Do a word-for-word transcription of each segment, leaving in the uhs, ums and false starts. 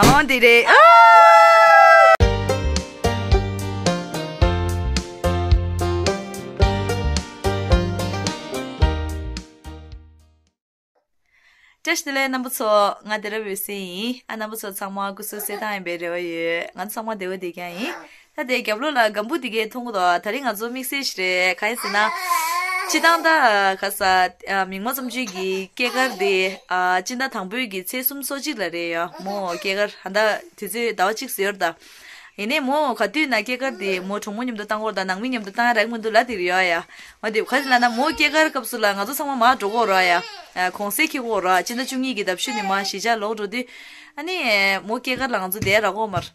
ཨོ་འདི་རེད། ཨ། བཀྲ་ཤིས་བདེ་ལེགས་རྣམ་པ་ཚོ། ང་དེ་ར་བོད་སྲས་ཡིན། ཨ་རྣམ་པ་ཚོ་ཚང་མ་སྐུ་གཟུགས་གསལ་ཐང་ཡིན་པའི་རེ་བ་ཡོད། ང་ཚོ་ཚང་མ་བདེ་བོ་བསྡད་ཀྱང་ཡིན། ད་དེ་རྒྱབ་ལོགས་ལ་སྒམ་པོ་དེ་གས་མཐོང་གི་འདུག་ད་རིང་ང་ཚོ་དམིགས་བསལ་ཞིག་རེད། གང་ཡིན་ཟེར་ན། སྤྱི་བཏང་ད་ག་ས་མིག་དམར་བསམ་ཆུ་གི་སྐྱེས་སྐར་དེ། སྤྱི་ཟླ་དང་པོའི་གི་ཚེས་སུམ་ཅུ་སོ་གཅིག་ལ་རེད་ཡ། མོ་སྐྱེས་སྐར་ཧ་ད་དུས་ཚོད་ཟླ་བ་གཅིག་ཟེར་ཡོད་ད། ཡིན་ནའི་མོ་ག་དུས་ན་སྐྱེས་སྐར་དེ་མོ་གྲོགས་མོ་མཉམ་དུ་བཏང་གོ་ད། ནང་མི་མཉམ་དུ་བཏང་རག་མི་འདུག་ལ་དེ་རེད་ཡ་ཡ། འོ་དེ་ག་ཟེར་ལབ་ན་མོ་སྐྱེས་སྐར་སྐབས་སུ་ལ་ང་ཚོ་ཚང་མ་མར་འགྲོ་གོ་ར་ཡ། གུང་སེང་འཁེལ་གོ་ར། སྤྱི་ཟླ་བཅུ་གཉིས་ཀྱི་ཟླ་བཞི་ནས་མར་གཞིས་ཆགས་ལོག་འགྲོ་དུས། ཨ་ནི་མོ་སྐྱེས་སྐར་ལ་ང་ཚོ་བསྡད་རག་གོ་མ་རེད།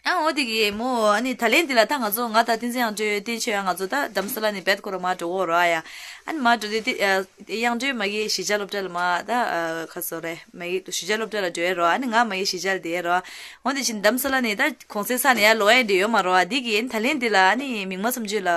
ཨ་འོ་དེ་གི་མོ་ཨ་ནི་ད་ལན་འདི་ལ་ད་ང་ཚོ་ང་དང་བསྟན་འཛིན་དབྱངས་སྒྲོན་བསྟན་ཆོས་ཡང་ང་ཚོ་ད་རྡ་རམ་ས་ལ་ནས་བེད་ཁོ་ར་མར་འགྲོ་གོ་ར་ཡ། ཨ་ནི་མར་འགྲོ་དུས་དེ་དབྱངས་སྒྲོན་མ་གི་གཞིས་ཆགས་སློབ་གྲྭ་ལ་མར་ད་ཁ་སོ་རེད། མ་གི་གཞིས་ཆགས་སློབ་གྲྭ་ལ་འགྲོ་ཡ་རོ། ཨ་ནི་ང་མ་གི་གཞིས་ཆགས་ལ་བསྡད་ཡ་རོ། འོ་དེ་བཞིན་རྡ་རམ་ས་ལ་ནས་ད་གུང་སེང་ཚར་ནས་ཡར་ལོག་ཡ་འདྲ་ཡོད་མ་རོ། ཨ་འདི་གི་ཨ་ནི་ད་ལན་འདི་ལ་ཨ་ནི་མིག་དམར་བསམ་ཆུ་ལ་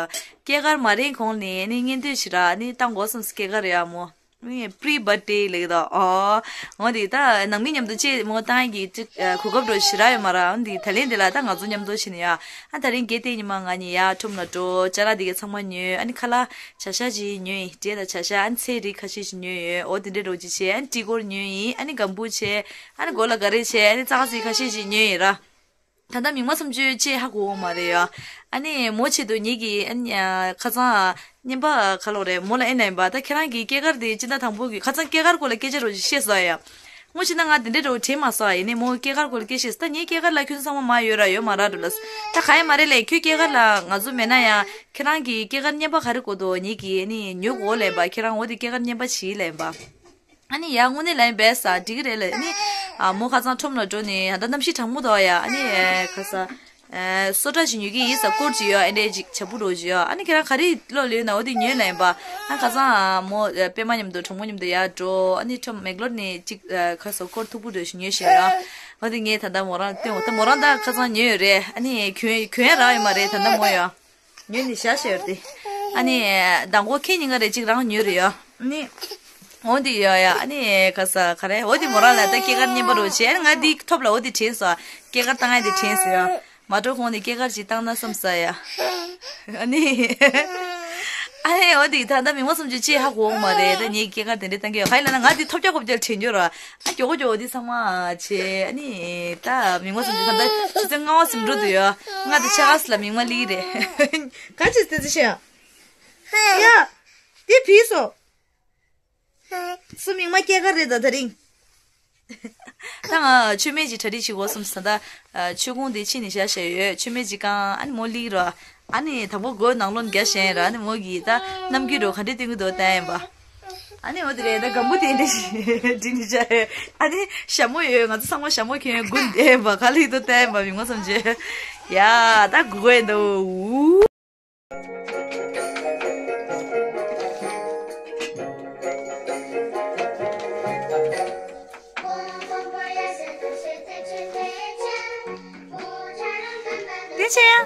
སྐྱེས་སྐར་མ་རན་གོང་ནས་ཨ་ནི་སྙན་སྒྲོན་ཞིག་ར་ཨ་ནི་བཏང་དགོས་བསམ། སྐྱེས་སྐར་ཡ་མོ། ཨ་ནི་pre birthday ལེགས་དོ། ཨོ། འོ་འདི་ད་ནང་མི་མཉམ་དུ་ཅེས་མོ་བཏང་གི་ཅིག་གོ་སྐབས་འགྲོ་ཞིག་རག་ཡོད་མ་ར། འོ་འདི་ད་ལན་འདི་ལ་ད་ང་ཚོ་མཉམ་དུ་ཕྱིན་ཡ། ཨ་ད་རིང་གལ་ཏེ་ཉི་མ་ང་གཉིས་ཡ་ཁྲོམ་ལ་འགྲོ། ཅ་ལག་འདི་ག་ཚང་མ་ཉོས། ཨ་ནི་ཁ་ལག་བྱ་ཤ་ཅིག་ཉོས་ཡིན། འབྲས་དང་བྱ་ཤ། ཨ་ནི་ཚལ་རིགས་ཁ་ཤས་ཅིག་ཉོས་ཡོད། འོ་འདི་འདྲའི་རོགས་ཅིག་བྱས། ཨ་ནི་ཏྲི་གོར་ཉོས་ཡིན། ཨ་ནི་སྒམ་པོ་བྱས། ཨ་ནི་མགོ་ལ་དཀར་རས་བྱས། ཨ་ནི་རྩ་ཁ་ཚིག་ཁ་ཤས་ཅིག་ཉོས་ཡིན་ར། ད་ལྟ་མིག་དམར་བསམ་ཆུ་ཅེས་ཧ་གོ་འོང་མ་རེད་ཡ། ཨ་ནི་མོ་ཆེད་དུ་ངེད་ཀྱིས་ཨ་ནི་ཁ་སང་བརྙན་པ་ག་ལོག་རེད། མོ་ལ་ཨེ་ན་ཡིན་པ། ད་ཁྱེད་རང་གི་སྐྱེས་སྐར་དེ་སྤྱི་ཟླ་དང་པོ་གི་ཁ་སང་སྐྱེས་སྐར་སྐོར་ལ་སྐད་ཆ་རོགས་ཅིག་བཤད་སོང་ཡ། སྔོན་ཆད་ན་ང་དེ་འདྲའི་རོགས་དྲན་མ་སོང་། ཡིན་ནའི་མོ་སྐྱེས་སྐར་སྐོར་ལ་སྐད་བཤད་སོང་། ད་ངའི་སྐྱེས་སྐར་ལ་ཁྱོད་ཚང་མ་མ་ཡོད་ར་ཡོད་མ་ར་འགྲོ་ལ། ད་ག་ཡེ་མ་རེད་ལས། ཁྱོད་སྐྱེས་སྐར་ལ་ང་ཚོ་མེད་ན་ཡང་ཁྱེད་རང་གི་སྐྱེས་སྐར་བརྙན་པ་ག་རེ་དགོས་འདུག་ངེད་ཀྱིས་ཨ་ནི་ཉོ་དགོས་ལབ་པ། ཁྱེད་རང་འོ་དེ་སྐྱེས་སྐར་བརྙན་པ་བྱིས་ལབ་པ། ཨ་ནི་ཡ་དངོས་གནས་ལ་ཡིན་པས་ས་འགྲིག་གི་རེད་ལ། ཨ་ནི་ཨ་མོ་ཁ་སང་ཁྲོམ་ལ་འགྲོ་ནས་ད་ལྟ་གནམ་གཤིས་གྲང་མོ་འདུག་ཡ། ཨ་ནི་ཨེ་ཁ་ས་ཨེ་སོ་ཊ་ཞིག་ཉོ་གི་ཡིན་ས། སྐོར་ཅིག་ཡོད། ཨེ་འདྲས་ཅིག་བྱ་སྤུ་འགྲོ་ཅིག་ཡོད། ཨ་ནི་ཁྱེད་རང་ག་རེ་བློ་ལོན་ན་འོ་དེ་ཉོས་ལ་ཡིན་པ། ཨ་ཁ་སང་ཨ་མོ་ཨེ་པད་མ་མཉམ་དུ་གྲོགས་མོ་མཉམ་དུ་ཡར་འགྲོ། ཨ་ནི་ཁྲོམ་མེག་ལོར་ནས་ཅིག་ཨེ་ཁ་ས་སྐོར་མཐུག་པོ་འགྲོ་ཞིག་ཉོས་ཤག་ཡ། འོ་དེ་ངས་ད་ལྟ་མོ་རང་སྟོན། འོ་ད་མོ་རང་ད་ཁ་སང་ཉོས་ཡོད་རེད། ཨ་ནི་གྱོན་གྱོན་རག་ཡོད་མ་རེད་ད་ལྟ་མོ་ཡ། ཉོས་ནས་བཞག་བཞག་ཡོད་དེ། ཨ་ནི་མདང་དགོང་ཁེ་ཉིན་ག་རེ་གཅིག་རང་ཉོས་རེད་ཡ། ཨ་ནི་འོ་འདི་ཡ་ཡ། ཨ་ནི་ག་ས་ག་རེ། འོ་འདི་མོ་རང་ལ་ད་སྐྱེས་སྐར་བརྙན་པ་རོགས་བྱས། ཨ་ནི་ང་འདི་ཐོབ་ལ་འོ་འདི་དྲན་སོང་། སྐྱེས་སྐར་བཏང་ཡ་འདི་དྲན་སོང་ཡ། མ་འགྲོ་གོང་ནས་སྐྱེས་སྐར་ཅིག་བཏང་ན་བསམ་ས་ཡ། ཨ་ནི་ཨ་ནི་འོ་འདི་ད་ད་མིག་དམར་བསམ་ཆུ་ཅེས་ཧ་གོ་འོང་མ་རེད། ད་ངས་སྐྱེས་སྐར་དེ་འདྲ་བཏང་གི་ཡོད། ག་ཡིན་ལབ་ན་ང་འདི་ཐོབ་རྒྱག་གོ་བརྒྱག་དྲན་རྒྱུ་ར། ཨ་མགྱོགས་པོ་མགྱོགས་པོ་འདི་ཚང་མ་བྱས། ཨ་ནི་ད་མིག་དམར་བསམ་ཆུ་ད་ལྟ་ཆུ་ཚོད་ལྔ་པ་ཟིན་འགྲོ་དུས་ཡོད། ང་དང་ཆ་ག་ས་ལ་མིག་དམར་ལི་རེད། ག་ཅི་སྟེ་ཅི་ཤེས། ཡ། དེ་བིས་སོ། སུ་མིག་དམར་སྐྱེས་སྐར་རེད་ད་དེ་རིང་། ད་ང་མཆོད་མེ་ཅིག་གྲ་སྒྲིག་བྱེད་དགོས་བསམ་ས། ད་མཆོད་ཀོང་དེ་ཕྱི་ནས་བཞག་བཞག་ཡོད། མཆོད་མེ་ཅིག་བཀང་། ཨ་ནི་མོ་ལི་རོ། ཨ་ནི་དང་པོ་སྒོའི་ནང་ལོགས་རྒྱག་བཞག་ཡིན་ར། ཨ་ནི་མོ་གིས་ད་ནམ་རྒྱུན་རོ་ག་འདྲས་སྟོན་གི་འདུག་བལྟ་ཡིན་པ། ཨ་ནི་འོ་དེ་རེད། ད་སྒམ་པོ་དེ་འདྲ་ཞིག་སྒྲིག་ནས་བཞག་ཡོད། ཨ་ནི་ཞྭ་མོ་ཡོད། ང་ཚོ་ཚང་མ་ཞྭ་མོ་གྱོན་སྒུག་བསྡད་ཡིན་པ། ག་ལེར་འདུག་བལྟ་ཡིན་པ། མིག་དམར་བསམ་ཆུ། ཡ་ད་སྒུག་གི་འདུག་དེ་ཆེ་ཡ།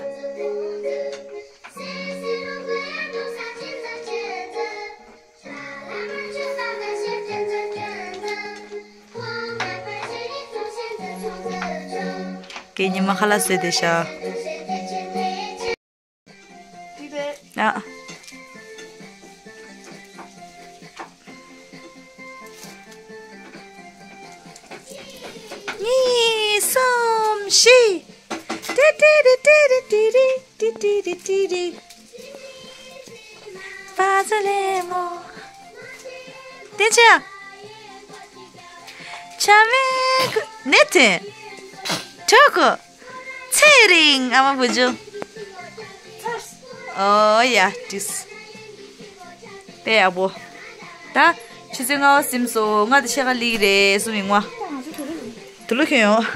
ཀྱེ་ཉི་མ་ཁ་ལག་བཟོས་བསྡད་ཤག་ཨ། གཉིས། གསུམ། བཞི། ཏི་ཏི་རི་ཏི་རི་ཏི་རི། ཏི་ཏི་རི་ཏི་རི། བ་ཟི་ལེ་མོ། དེ་ཆ། ཆ་མེ་གུ་ནེ་ཐེ། ཁྲོ་ཀོ། ཚེ་རིང་ཨ་མ་བུ་ཆུང་། ཨོ་ཡ་ཏིས། དཔེ་ཡག་པོ། ད་ཆུ་ཚོད་ལྔ་པ་ཟིན་སོང་། ང་དང་ཕྱེད་ཀ་ལི་རེད་སུ་མིག་དམར། དུ་ལུ་ཁྱོད་ཡོང་།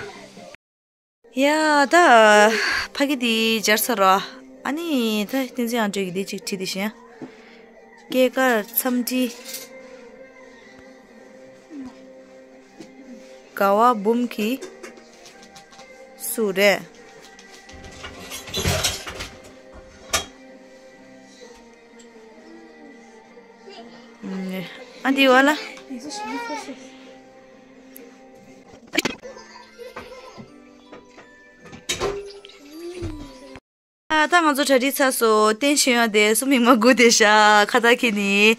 ཡ་ད་ཕ་གི་དེ་སྦྱར་ཚར་རོ། ཨ་ནི་ད་བསྟན་འཛིན་དབྱངས་སྒྲོན་གྱིས་དེ་གཅིག་བྲིས་དེ་བཞིན། སྐྱེས་སྐར་འཚམས་འདྲི། དགའ་བ་འབུམ་གྱིས་སུ་རེད། ཨ་འདི་བ་ལ། ད་ལྟ་ང་ཚོ་གྲ་སྒྲིག་ཚར་སོང་། བསྟན་ཆོས་དབྱངས་དེ་སུ་མིག་དམར་སྒུག་བསྡད་ཤག་ཁ་བཏགས་འཁྱེར་ནས།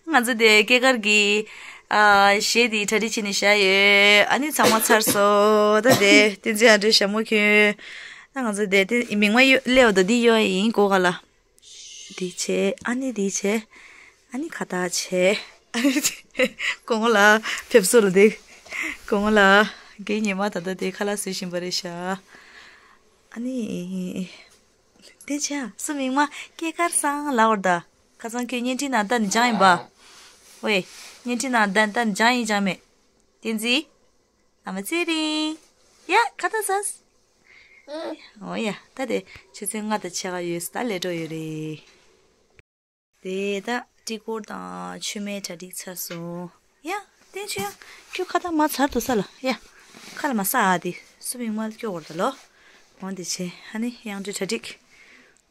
ང་ཚོ་དེ་སྐྱེས་སྐར་གྱི་ཨ་གཞས་དེ་གྲ་སྒྲིག་བྱས་ནས་བཞག་ཡོད། ཨ་ནི་ཚང་མ་ཚར་སོང་། ད་དེ་བསྟན་འཛིན་ཨ་འདྲའི་ཞྭ་མོ་གྱོན། ད་ང་ཚོ་དེ་དེ་མིག་དམར་གཡོ་སླེབས་འདུག་འདི་གཡོ་ཡིན་གོ་ག་ལ། འདི་བྱས། ཨ་ནི་འདི་བྱས། ཨ་ནི་ཁ་བཏགས་བྱས། ཨ་ནི་དེ་སྐུ་ངོ་ལགས་ཕེབས་བསུ་ལ་དེ། སྐུ་ངོ་ལགས་རྒན་ཉི་མ་ད་ལྟ་དེ་ཁ་ལག་བཟོ་བཞིན་པ་རེད་ཤག་ཨ་ནི། དེ་བྱས་སུ་མིག་དམར་སྐྱེས་སྐར་བཟང་ལབ་པ་རེད་ད། ཁ་སང་ཁྱོད་བརྙན་འཕྲིན་ནང་ལྟ་ནས་སྦྱངས་ཡིན་པ། ཝེ། བརྙན་འཕྲིན་ནང་ལྟ་ལྟ་ནས་སྦྱངས་ཡིན་སྦྱངས་མེད། བསྟན་འཛིན། ཨ་མ་ཚེ་རིང་། ཡ་ཁ་བཏགས་ཟ། ཨོ་ཡ་ད་དེ་ཆུ་ཚོད་ལྔ་དང་ཕྱེད་ཀ་ཡོད་ས་ད་ལས་འགྲོ་ཡོད་རེད། དེ་ད་ཏི་སྒོར་དང་མཆོད་མེ་གྲ་སྒྲིག་ཚར་སོང་། ཡ། བསྟན་ཆོས་དབྱངས་ཁྱོད་ཁ་བཏགས་མར་ཚར་འདུག་ས་ལ་ཡ། ཁ་ལ་མ་ཟ་ཨ་དེ་སུ་མིག་དམར་སྐྱོ་བར་ད་ལོ། འོང་དེ་བྱས་ཨ་ནི་དབྱངས་སྒྲོལ་གྲ་སྒྲིག་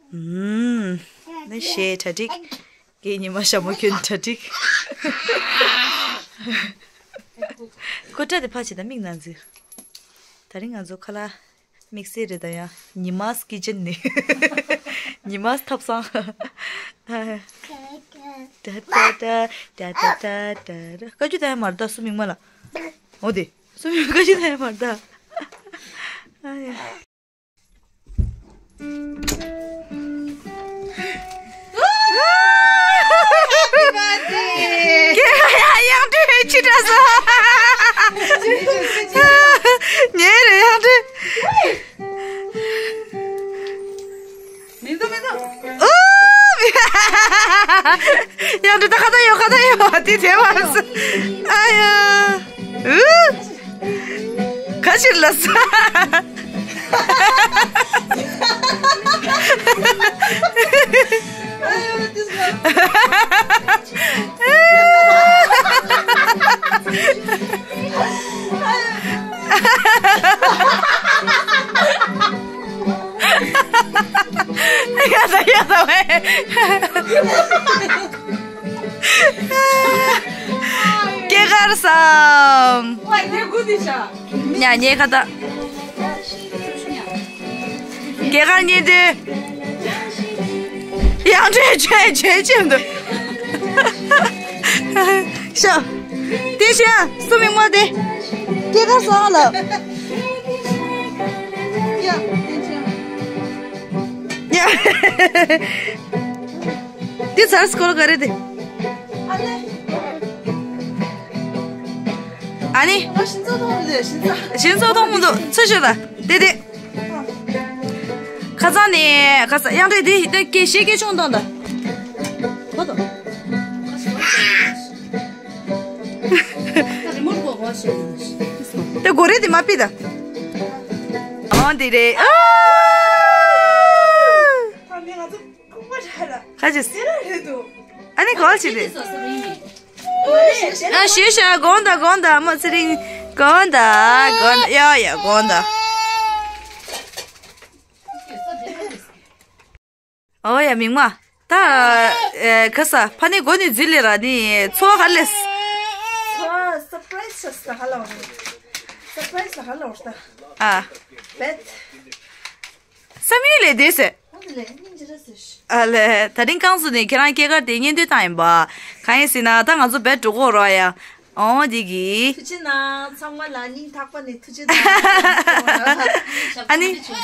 ཨུམ། ནི་གཞས་གྲ་སྒྲིག་རྒན་ཉི་མ་ཞྭ་མོ་གྱོན་གྲ་སྒྲིག་སྐུ་དྲག་དེ་ཕ་བྱེད་ད་མིག་ནང་འཛིན། ད་རིང་ང་ཚོ་ཁ་ལག་དམིགས་བསལ་རེད་ད་ཡ། ཉི་མ་སི་ཀི་ཅན་ནི། ཉི་མ་སི་ཐབ་ཚང་། ད་ད་ད་ད་ད་ད་ད། བཀའ་བཀྱོན་ད་ཡ་མར་ད་སུ་མིག་དམར་ལ། འོ་དེ། སུ་མིག་བཀའ་བཀྱོན་ད་ཡ་མར་ད། ཨ་ཡ། དབྱངས་སྒྲོལ་ཕྱི་དྲགས་སོང་། ཉེ་རེད་དབྱངས་སྒྲོལ། མི་འདུག་མི་འདུག་ཨུ། དབྱངས་སྒྲོལ་ད་ཁ་བཏགས་ཡོད་ཁ་བཏགས་ཡོད་དེ་དེ་བར་སོང་། ཨ་ཡ། ཨུ། ག་ཕྱིར་ལ་ས། ཡ་ད་ཡ་ད་ཝེ། སྐྱེས་སྐར་བཟང་། ཉ་ཉེ་ཁ་ད། སྐྱེས་སྐར་ཉེ་དུས། དབྱངས་སྒྲོལ་ཆོས་ཆོས་ཆེན་དུ། ཤ། དེ་ཤ་སུ་མིག་དམར་དེ། སྐྱེས་སྐར་བཟང་ལ། ཡ། དེ་ཚར་སྐོར་ག་རེ་དེ། ཨ་ནི། ཨ་ནི། ང་ཤིང་ཚོགས་གཏོང་མི་འདུག་ཤིང་ཚོགས། ཤིང་ཚོགས་གཏོང་མི་འདུག་ཚུར་ཤོག་ད། དེ་དེ། ཁ་སང་ནས་ཁ་སང་དབྱངས་སྒྲོལ་དེ་དེ་སྐད་ཤེས་སྐད་ཆུང་གཏོང་ད། གོ་ད། དེ་གོ་རེ་དེ་མ་པི་ད། ཨང་དེ་རེད། ཨ། ཁ་ཅིག་ཨ་ནི་གོ་ཅི་རེད། ཨ་ཞེས་ཞེས་དགོངས་དག་དགོངས་དག་ཨ་མ་ཚེ་རིང་། དགོངས་དག་དགོངས་དག་ཡ་ཡ་དགོངས་དག་ཨོ་ཡ་མིག་དམར། ད་ཨེ་ཁ་ས་ཕ་ནི་གོ་ནི་འཛུལ་ལེ་ར་ནི་ཚོ་ཧ་ལེ། ཚོ་སར་པ་རའི་སི་ལ་ཧ་ལ་བ་རེད། སར་པ་རའི་སི་ལ་ཧ་ལ་བ་རེད་ད། ཨ། བེད། བསམ་ཡུལ་ལས་བསྡད་ཟེར། ཨ་ལས་སྙིང་རྗེ་ར་ཟེར། ཨ་ལས་ད་རིང་རྐང་བཙུགས་ནས་ཁྱེད་རང་སྐྱེས་སྐར་དེ་བརྙན་ཐུང་བཏང་ཡིན་པ། གང་ཡིན་ཟེར་ན་ད་ང་ཚོ་བེད་འགྲོ་གོ་ར་ཡ། ཨོ་འདི་གི་ཐུགས་རྗེ་གནང་། ཚང་མ་ལ་སྙིང་ཐག་པ་ནས་ཐུགས་རྗེ་གནང་། ཨ་ནི། དཔེ་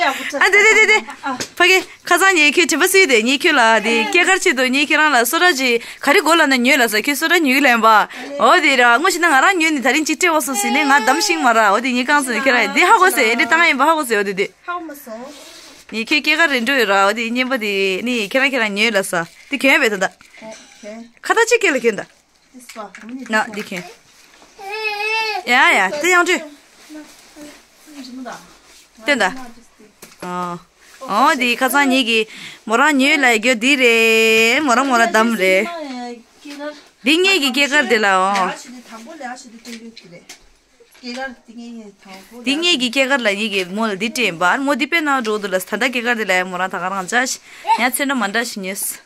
ཡག་པོ་ཨ་འདི་འདི་འདི་འདི། ཨ། ཕ་གི་ཁ་སང་ངས་ཁྱོད་དྲན་པ་གསོས་ཏེ་ངས་ཁྱོད་ལ་དེ་སྐྱེས་སྐར་ཆེད་དུ་ངས་ཁྱེད་རང་ལ་སོ་ར་ཅིག་ག་རེ་དགོས་ལབ་ན་ཉོས་ལབ་ས། ཁྱོད་སོ་ར་ཉོས་ལབ་པ། ཨོ་དེ་ར་དངོས་གཞི་ན་ང་རང་ཉོས་ནས་ད་རིང་ཅིག་སྤྲད་པ་སོང་ཟིན་ནས་ང་བདམས་ཤིང་མ་ར། ཨོ་དེ་ངས་གང་ཟེར་ཁྱེད་རང་དེ་ཧ་གོ་ཟེར་དེ་བཏང་ཡིན་པ་ཧ་གོ་ཟེར། ཨོ་དེ་དེ། ཧ་གོ་མ་སོང་། ངས་ཁྱོད་སྐྱེས་སྐར་རེ་འགྲོ་ཡོད་ར། ཨོ་དེ་རྔན་པ་དེ་ནི་ཁྱེད་རང་ཁྱེད་རང་ཉོས་ལབ་ས། དེ་གྱོན་པས་ད་ད། ཁ་ད་ཅིག་སྐེ་ལ་གྱོན་ད། ན་འདི་ཁྱེད། ཡ་ཡ་དེ་ཡང་དུས། བསྟན་ད། ཨ། ཨོ་འདི་ཁ་སང་ཉིད་ཀྱི་མོ་རང་ཉོས་ལ་རྒྱོ་འདི་རེད། མོ་རང་མོ་རང་བདམས་རེད། འདི་ངེད་ཀྱི་སྐྱེས་སྐར་དེ་ལ་ཨོ། འདི་ངེད་ཀྱི་སྐྱེས་སྐར་ལ་ངེད་ཀྱི་མོ་ལ་འདི་སྤྲད་པ། མོ་འདི་དཔེ་ནང་འགྲོ་འདུག་ལ། ད་ལྟ་སྐྱེས་སྐར་དེ་ལ་མོ་རང་ད་ག་རང་འཇགས་ཤི། ཡང་ཚེ་འདྲ་མ་འདྲ་ཞིག་ཉོས།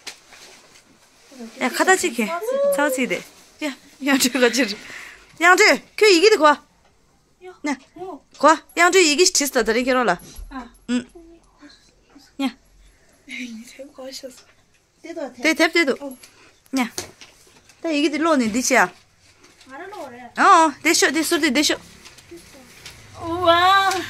ཡ་ཁ་ད་ཅིག་གྱོན། ཚ་བ་ཚིག་དེ། ཡ་དབྱངས་སྒྲོལ་ག་ཅིར། དབྱངས་སྒྲོལ་ཁྱོད་ཡི་གེ་དེ་གོ། ན། གོ། དབྱངས་སྒྲོལ་ཡི་གེ་ཞིག་བྲིས་ད་ད་རིང་ཁྱེད་རང་ལ། ཨ། ཨུམ། དེབ་གོ་ཤོག་དེ་དང་དེ་དེ་དེབ་དེ་འདུག་ཨོ། ཉ། ད་ཡི་གེ་དེ་ཀློག་ནས་འདི་བྱས་ཨ། ང་རང་ཀློག་རེད། ཨོ་ཨོ། དེ་ཤོག་དེ་ཟུར་དེ་དེ་ཤོག་ཝའོ།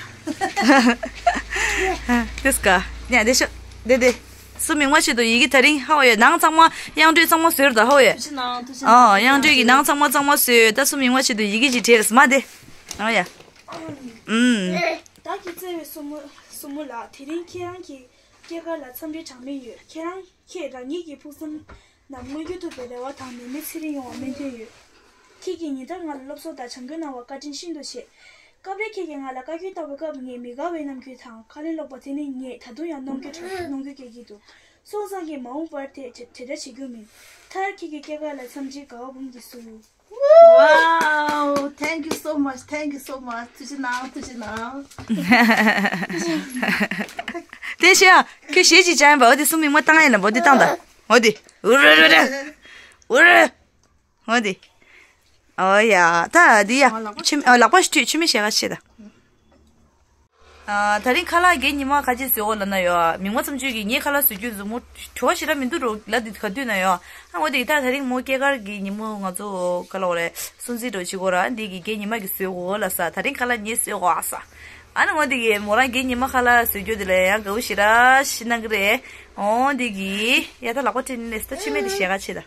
དེ་སྐ་ཉ་དེ་ཤོག་དེ་དེ། སུ་མིང་མ་ཆེད་དུ་ཡི་གེ་དེ་རིང་ཧ་བ་ཡོད། ནང་ཚང་མ་དབྱངས་འགྲོས་གཙང་མ་བཟོས་ར་ད་ཧ་བ་ཡོད། ཐུགས་རྗེ་གནང་ཐུགས་རྗེ་གནང་། ཨོ་དབྱངས་འགྲོས་ཀྱི་ནང་ཚང་མ་གཙང་མ་བཟོས་ཡོད། ད་སུ་མིང་མ་ཆེད་དུ་ཡི་གེ་ཅིག་བྲིས་ར་སྨ་དེ། ཨོ་ཡ། ཨུམ། བདག་གི་བརྩེ་བའི་སྲུ་མོ་སྲུ་མོ་ལགས། དེ་རིང་ཁྱེད་རང་གི་སྐྱེས་སྐར་ལ་འཚམས་འདྲི་གྲངས་མེད་ཡོད། ཁྱེད་རང་ཁྱེད་རང་ཉིད་ཀྱི་ཕུགས་བསམ་རྣམས་མངོན་འགྱུར་ཐུབ་པའི་རེ་བ་དང་ནད་མེད་ཚེ་རིང་ཡོང་བ་སྨོན་འདུན་ཡོད། ཁྱེད་ཀྱིས་ཉིན་ལྟར་ང་ལ་སློབ་གསོ་དང་བྱ་འགུལ་གནང་བར་བཀའ་དྲིན་ཤིན་ཏུ་ཆེ། སྐབས་རེ་ཁྱེད་ཀྱིས་ང་ལ་བཀའ་བཀྱོན་བཏང་བའི་སྐབས་ངས་མི་དགའ་བའི་རྣམ་འགྱུར་དང་ཁ་ལན་སློག་པ་དེ་ནི་ངས་ད་དུང་ཡང་གནོང་འགྱོད་དྲག་གནོང་འགྱོད་སྐྱེ་གི་འདུག་སོང་ཙང་གི་མ་འོངས་པར་དེ་དེ་འདྲ་བྱེད་རྒྱུ་མིན། མཐར་ཁྱེད་ཀྱི་སྐྱེས་སྐར་ལ་འཚམས་འདྲིའི་དགའ་བ་སྒོམ་གྱིས་བསུ། Wow, thank you so much, thank you so much. ཐུགས་རྗེ་གནང་ཐུགས་རྗེ་གནང་། དེ་ཤེས་ཡ། ཁྱོད་ཞེ་ཅིག་བྱ་ཡིན་པ་འོ་དེ་སུ་མིག་མ་བཏང་ཡིན་ལ་འོ་དེ་བཏང་ད། འོ་དེ། འུ་རུ་རུ་རུ། འུ་རུ། འོ་དེ། ཨོ་ཡ། ད་འདི་ཡ། ཨ་ལག་པ་ཆུ་ཨ་ལག་པ་ཆུ་ཆུ་མིག་ཞལ་ཁ་ཕྱེ་ད། ཨ་དེ་རིང་ཁ་ལག་གི་ཉི་མ་ཁ་ཅིག་བཟོས་འོ་ལབ་ན་ཡོ། མིག་དམར་ཙམ་ཅུས་ཀྱི་ངའི་ཁ་ལག་བཟོ་རྒྱུ་མཛུབ་མོ་བྲོ་བ་ཞེ་དྲག་མི་འདུག་རོ་ལབ་འདི་ག་དུས་ན་ཡོ། ཨ་འོ་དེ་ད་དེ་རིང་མོ་སྐྱེས་སྐར་གྱི་ཉི་མོ་ང་ཚོ་ག་ལ་འོ་རེད་སྲུང་བརྩི་འགྲོ་བྱེད་དགོས་ར་འདི་གི་གི་ཉི་མ་གི་བཟོས་འོ་ལབ་ས་དེ་རིང་ཁ་ལག་ངས་བཟོས་འོ་ཨ་ས། ཨ་ནི་འོ་དེ་གི་མོ་རང་གི་ཉི་མ་ཁ་ལག་བཟོ་རྒྱུ་དེ་ལ་ཡང་དགའ་བོ་ཞེ་དྲག་ཞིག་གནང་གི་རེད། འོ་དེ་གི་ཡ་ད་ལག་པ་སྤྲད་ནས་ད་ཆུ་མེད་དེ་ཞལ་ཁ་ཕྱེ་ད། དེ་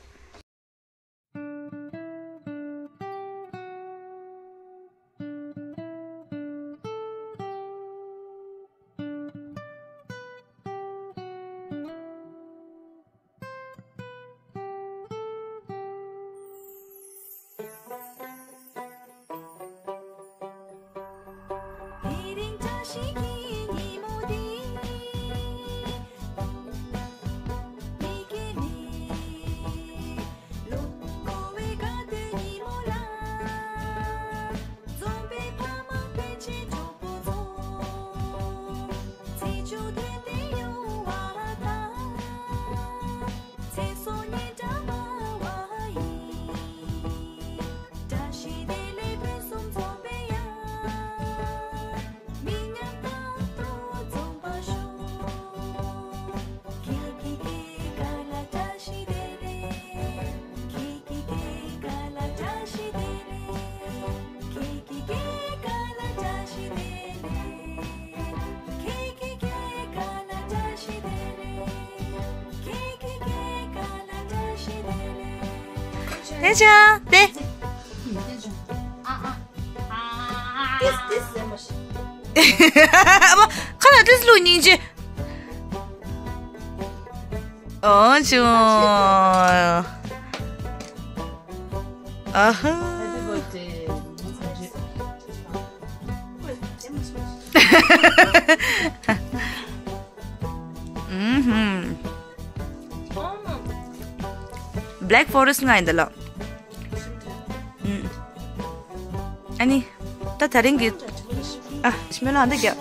རིང་བཀྲ་ཤིས་ཀྱི་ཉིན་མོ་འདི། མི་སྐྱེ་མེད། ལོ་འཁོར་བའི་དགའ་སྟོན་ཉིན་མོ་ལ། འཛོམས་པའི་ཕ་མ་སྤུན་མཆེད་གྲོགས་པོ་ཚོ། ཚེས་བཅུ་དོན་ལྡན་ཡོང་བ་དང་། ཚེ་སྲོག་སྙིང་གྲགས་སྨྲ་བ་ཡིན། བཀྲ་ཤིས་བདེ་ལེགས་ཕུན་སུམ་ཚོགས་པའི་ཡང་། མི་ཉམས་རྟག་ཏུ་འཛོམས་པར་ཤོག་ཁྱེད་ཀྱི་སྐྱེས་སྐར་ལ་བཀྲ་ཤིས་བདེ་ལེགས། ཁྱེད་ཀྱི་སྐྱེས་སྐར་ལ་བཀྲ་ཤིས་བདེ་ལེགས། ཁྱེད་ཀྱི་སྐྱེས་སྐར་ལ་བཀྲ་ཤིས་བདེ་ལེགས། ཁྱེད་ཀྱི་སྐྱེས་སྐར་ལ་བཀྲ་ཤིས་བདེ་ལེགས། ཁྱེད་ཀྱི་སྐྱེས་སྐར་ལ་བཀྲ་ཤིས་བདེ་ལེགས། དེ་ཅང་དེ། ཏིས་ཏིས་ཟེར་མ་ཤེས། ཨ་མ། ཁ་ལ་ཏིས་ལུག་སྙིང་རྗེ། ཨོ་ཅོ། ཨ་ཧ། Happy birthday. ཨུམ་ཧུམ། Black Forest ང་ཡིན་ད་ལ། ཨུམ། ཨ་ནི། ད་དེ་རིང་གི། ཨ། སྨོན་ལམ་འདི་རྒྱབ།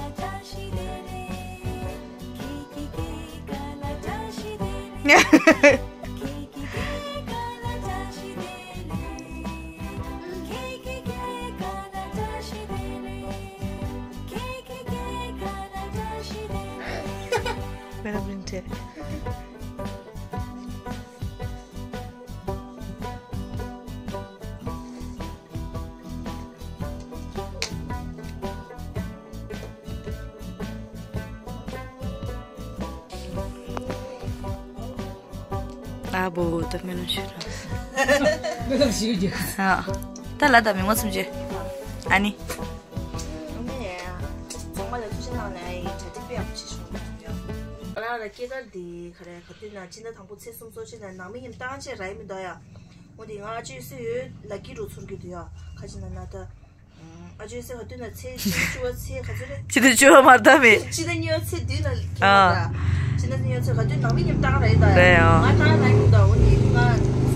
ཨ་བོ་ད་སྨོན་ལམ་ཞུ་ར། སྨོན་ལམ་ཞུ་རྒྱུ། ཨ། ད་ལ་ད་མི་ངོ་སུམ་ཅུ། ཨ་ནི། ཚང་མ་ལ་ཐུགས་རྗེ་གནང་ལ་ཡི་གྲ་སྒྲིག་དཔེ་ཡག་པོ་བྱེད་ཤོག་ཡ། ང་རང་ལ་སྐྱེས་སྐར་འདི་ག་རེ་ག་དུས་ན་སྤྱི་ཟླ་དང་པོ་ཚེས་སུམ་ཅུ་སོ་གཅིག་ན་ནང་མི་མཉམ་བཏང་བྱས་ར་ཡི་མི་འདུག་ཡ། འོ་འདི་ང་ཨ་ཅོའི་སྲས་ཡོད་ལ་སྐྱིད་རུ་ཚོར་གྱི་འདུག་ཡ། ཁ་ཅིག་ན་ན་ད། ཨ་ཅོའི་སྲས་ག་དུས་ན་ཚེས་བཅུ་བཅུ་བ་ཚེས་ག་ཚོད་རེད། སྤྱི་ཟླ་བཅུ་བ་མར་ད་མེད། སྤྱི་ཟླ་གཉིས་པ་ཚེས་བདུན་ན་ཨ། སྐྱེས་ར། སྤྱི་ཟླ་གཉིས་པ་ཚེས་ག་དུས་ནང་མི་མཉམ་བཏང་ར་ཡི་ད་ཡ། རེད་ཨ། ང་བཏང་ར་ཡི་མི་འདུག་འོ་འདི་ང་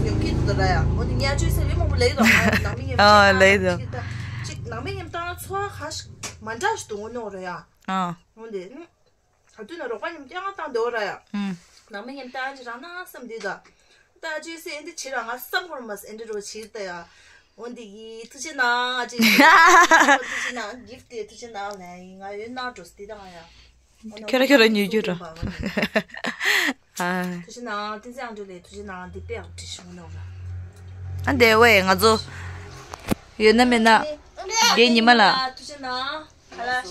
ཉོབ་ཀྱི་འདུག་ད་ར་ཡ། འོ་འདི་ངའི་ཨ་ཅོའི་སྲས་ལས་མང་པོ་ལས་ཡི་འདུག་ང་ནང་མི་མཉམ་ཨ་ལས་ཡི་འདུག་ཅིག་ནང་མི་མཉམ་བཏང་ཚོ་ཁ་ཤ་མ་འདྲ་ཞིག་འདུག་འོ་ནོ་ར་ཡ། ཨ། འོ་འདི། ག་དུས་ན་རོགས་པ་མཉམ་བསྐྱངས་བཏང་འདོད་ར་ཡ། ཨུམ། ནང་མི་མཉམ་བསྐྱངས་ཅི་རང་ན་བསམ་འདི་ད། ད་ཅི་སེ་ཨེ་འདི་ཆི་ར་ང་བསམ་ཁོར་མ་སེ་ཨེ་འདི་རོ་ཆིར་ད་ཡ། འོ་འདི་གི་ཐུགས་རྗེ་གནང་ཨ་ཅི། ཐུགས་རྗེ་གནང་གིཕ་ཏི་ཐུགས་རྗེ་གནང་ལ་ཡིན་ང་ཡོད་ན་འགྲོ་སི་འདི་ད་ང་ཡ། ཁྱོད་ར་ཁྱོད་ར་ཉོས་རྒྱུ་ར། ཨ། ཐུགས་རྗེ་གནང་། བསྟན་འཛིན་ཨང་ཏོ་ལགས་ཐུགས་རྗེ་གནང་། འདི་དཔེ་ཡག་པོ་བྲིས་ཤིང་གནང་ར། ཨ་འདི་ཝེ་ང་ཚོ་ཡོད་ན་མེད་ན་རྒན་ཉི་མ་ལགས། ཐུགས་རྗེ་གནང་། ཁ་ལག་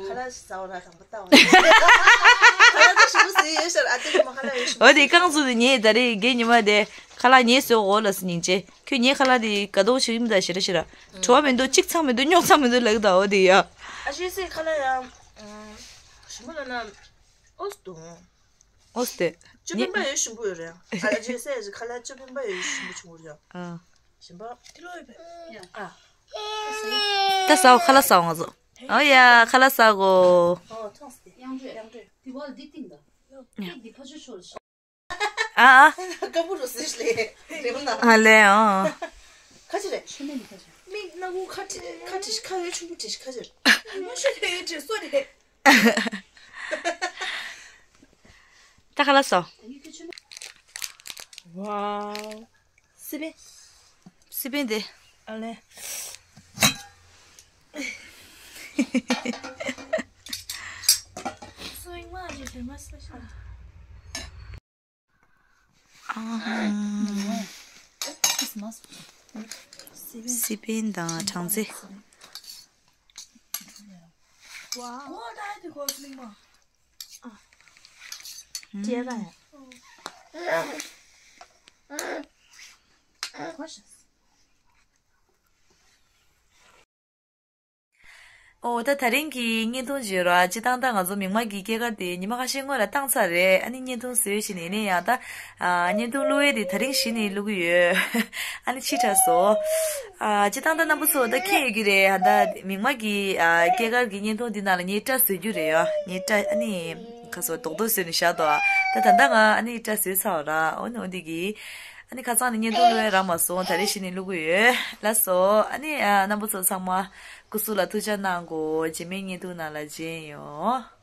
ཁ་ལག་ཟ་བ་ར་དང་པོ་ལྟ་བ། ཁ་ལག་ད་ཞིམ་པོ་ཟེར་ཡོད་ཤག་ཨ་ཏི་ཀུ་མ་ཁ་ལག་ཡོད་ཤིམ་པོ། འོ་དེ་རྐང་བཙུགས་དེ་ཉེ་ད་རེས་རྒན་ཉི་མ་དེ་ཁ་ལག་ཉེ་བཟོས་འོ་ལ་སི་སྙིང་རྗེ། ཁྱོད་ཉེ་ཁ་ལག་དེ་ག་དོག་ཞིག་ཡིན་ད་ཞེ་ར་ཞེ་ར། བྲོ་བ་མི་འདུག་གཅིག་ཚང་མི་འདུག་རྙོག་ཚང་མི་འདུག་ལབ་ད་འོ་དེ་ཡ། ཨ་ཞེ་སེ་ཁ་ལག་ཡ། ཞིམ་པོ་ལ་ན། ཨོ་སི་དུང་། ཨོ་སི་དེ། ཅོ་པིན་པ་ཡོད་ཞིམ་པོ་ཡོད་རེད། ཨ་ལ་ཅེ་སེ་ཁ་ལག་ཅོ་པིན་པ་ཡོད་ཞིམ་པོ་ཆུང་རེད། ཨ། ཞིམ་པོ། ཨ། ད་ཟ་ཁ་ལག་ཟ་ང་ཚོ། ཨོ་ཡ་ཁ་ལག་ཟ་གོ། ཨོ་ཐོངས་ཏེ། ཡང་འདྲེ་ཡང་འདྲེ་དེ་བ་འདི་ཏིང་ད། ཡང་འདི་ཕ་ཆུ་ཆོ། ཨ་ཨ། ཀ་པུ་རུ་སི་ལེ། རེ་མོ་ན། ཨ་ལེ་ཨ། ཁ་ཅི་རེད། ཆུ་མེད་ནི་ཁ་ཅི། མིག་སྣ་ཁུང་ཁ་ཁྲི་ཁ་ཁྲི་ཁ་ཡོད་ཆུང་པོ་ཁྲི་ཁ་ཅི། མ་ཤོད་ཡོད་ཁྲི་སོ་རེད། ད་ཁ་ལག་ཟ། ཝའོ། སི་པན། སི་པན་དེ། ཨ་ལེ། སུ་ཡིན་མ་ཞིག་དེ་མ་སུ་ཞིག་ཨ། སི་པན་དང་གྲང་ཚེ། ཝའོ། ཨོ་ད་དེ་རིང་གི་བརྙན་ཐུང་བརྗོད་ར་སྤྱི་བཏང་ད་ང་ཚོ་མིག་དམར་གྱི་སྐྱེས་སྐར་དེ་ཉི་མ་ཁ་ཤས་སྔོན་ལ་བཏང་ཚར་རེད། ཨ་ནི་བརྙན་ཐུང་བཟོས་བཞིན་ཡིན་ནའི་ཡང་ད་ཨ་བརྙན་ཐུང་བླུག་ཡས་དེ་དེ་རིང་གཞི་ནས་བླུག་གི་ཡོད། ཨ་ནི་ཕྱི་དྲགས་སོང་། ཨ་སྤྱི་བཏང་ད་རྣམ་པ་ཚོ་ད་མཁྱེན་ཡོད་ཀྱི་རེད། ད་མིག་དམར་གྱི་ཨ་སྐྱེས་སྐར་གྱི་བརྙན་ཐུང་འདི་ནང་ལ་ངས་སྐྲ་བཟོས་རྒྱུ་རེད་ཡ། ངས་སྐྲ་ཨ་ནི་ཁ་སོ་རྡོག་རྡོག་བཟོས་ནས་བཞག་འདུག་ཨ་ད་ད་ལྟ་ང་ཨ་ནི་སྐྲ་བཟོས་ཚར་བ་ར། འོ་ནི་འོ་འདི་གི་ཨ་ནི་ཁ་སང་ནས་བརྙན་ཐུང་བླུག་ཡས་རག་མ་སོང་། ད་རེས་གཞི་ནས་བླུག་གི་ཡོད། ལགས་སོ། ཨ་ནི་ཨ་རྣམ་པ་ཚོ་ཚང་མ་སྐུ་གཟུགས་ལ་ཐུགས་ཅག་གནང་གོ། རྗེས་མའི་བརྙན་ཐུང་ནང་ལ་མཇལ་ཡོང་།